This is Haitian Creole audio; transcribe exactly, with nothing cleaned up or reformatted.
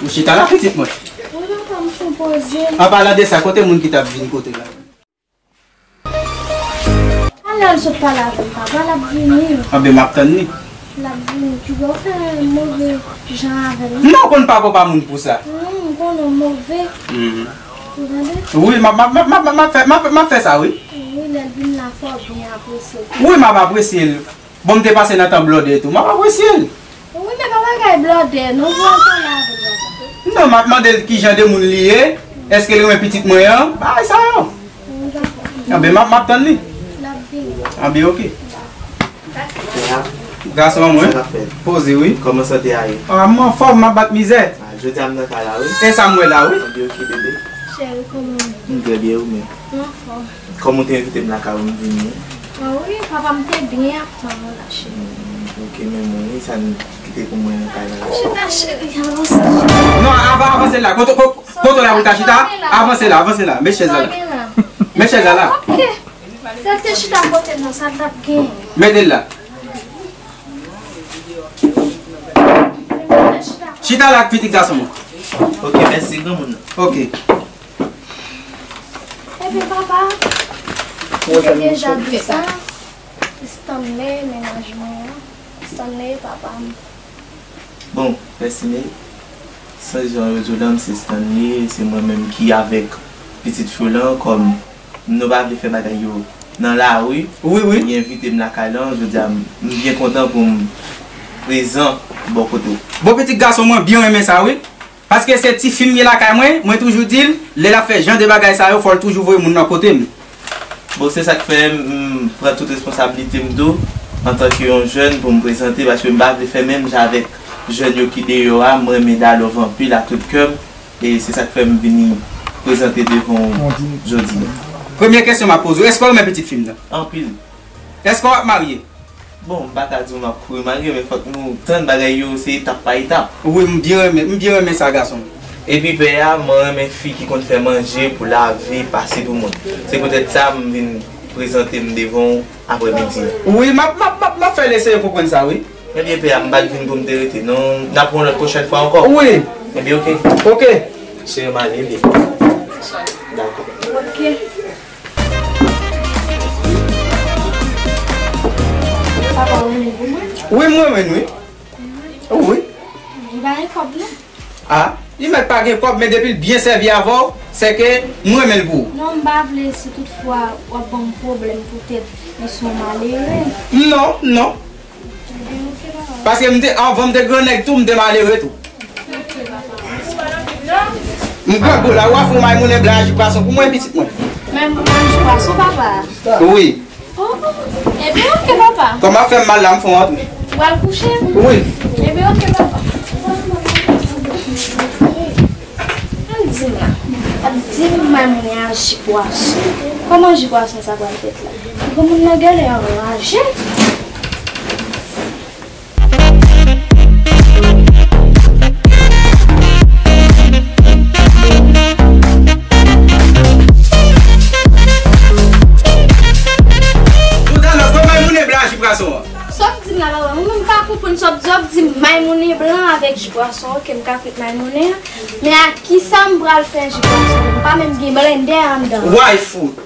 Ou chita la, pitit mwen. Wi, papa, m tou poze. An palan de sa, kote moun ki t ap vin kote la? Talè l sot pale avè m, papa, l ap vini. Anben, m ap tann li. L ap vini. Kijan w fè move jan avè l? Non, w konn papa w pa moun pou sa. Non, m konnen w move. Mhm. Ou tande? Wi, m ap, m ap, m ap, m ap, m ap fè, m ap, m ap fè sa, wi. Wi, lè l vin la, fò w byen apresye l. Wi, m ap apresye l. Bon, m te pase nan tan blòdè tou. M ap apresye l. Wi, men pa bagay blòdè, non, pou al pale avè l, papa. Non, m ap mande l kijan de moun li ye, èske l renmen pitit mwen an, bagay sa yo. Wi, papa. Anben, m ap, m ap tann li. L ap vini. Anben, oke. Gason an mwen. Sa k ap fèt? Poze, wi. Kòman sante a ye? Ah, m anfòm, m ap bat mizè. Ah, jodi a m nan kay la, wi. E sa m wè la, wi. Anben, oke, bebe. Cheri, kòman w ye? M trè byen, ou menm? M anfòm. Kòm ou te envite m lakay ou, m vini. Ah wi, papa, m te byen ap tann ou la, cheri. Hmm, ok, men mwen, sa n kite pou mwen nan kay la. Chita, cheri, avanse. Non, ava-, avanse la. Kote, ko-, kote la pou ta chita? Avanse la, avanse la. Met chèz la la. Met chèz la la. Ok. Sa te chita kote nan sa l t ap gen. Mete l la. Chita la ak pitit gason mwen. Ok, mèsi, granmoun. Ok. Ebyen, papa, mwen te deja di sa. Stanley, mennaj mwen an. Stanley, papa m. Bon, Destiny, san jan yo di w lan, m se Stanley, se mwen menm ki avèk pitit fi w lan, kòm nou pa vle fè bagay yo nan lari. Wi, wi. Li envite m lakay lan, jodi a, m byen kontan pou m prezan bò kote w. Bon, pitit gason mwen byen renmen sa, wi. Paske se tifi m ye lakay mwen, mwen toujou di l, lè l ap fè jan de bagay sa yo, fò l toujou voye moun nan kote m. Bon, se sa k fè m pran tout responsablite m tou, antanke yon jèn, pou m prezante, paske m pa vle fè menm jan avèk jèn yo ki deyò a, m renmen Da Love anpil ak tout kè m, e se sa k fè m vini prezante devan w jodi a. Premye kesyon m ap poze w, èske w renmen pitit fi m nan? Anpil. Èske w ap marye? Bon, m pa ka di w m ap kouri marye, men fòk nou tann bagay yo, se etap pa etap. Wi, m byen renmen, m byen renmen sa, gason m. Epi pè a, mwen renmen fi ki konn fè manje pou lave, pase pou moun. Se poutèt sa m vin prezante m devan w aprèmidi a. Wi, m ap, m ap, m ap, m ap fè l eseye konprann sa, wi. Ebyen, pè a, m pa t vin pou m te rete, non. N ap wè yon lòt pwochèn fwa ankò. Wi. Ebyen, ok. Ok. Cheri, m ale, li. Dakò. Ok. Papa, ou renmen l pou mwen? Wi, m renmen l, wi. Wi. Li pa gen kòb, non? A, li mèt pa gen kòb, men depi l byen sèvi avè w, sèke m renmen l pou ou. Non, m pa vle si toutfwa w ap ban m pwoblèm poutèt li se yon malere. Non, non. Paske m te, anvan m te grannèg tou, m te malere tou. M grangou la, w a fè yon may moulen blan a ji pwason pou mwen, pitit mwen. May moulen a ji pwason, papa? Wi. Oh, ebyen, ok, papa. Kòman fè m mal la, m fè yon antre. Ou al kouche? Wi. Ebyen, ok, papa. Al di m la. Al di m may moulen a ji pwason. Kòman ji pwason sa pral fèt la? Granmoun nan genlè anraje. Bouda nan kòman moun e blaji pwason an. Sa w di m la, papa, mwen menm m pa konprann sa w di, sa w di m may moulen blan avèk ji pwason, ok, m ka kwit may moulen an, men ak kisa m pral fè ji pwason? M pa menm gen blendè anndan. Why food?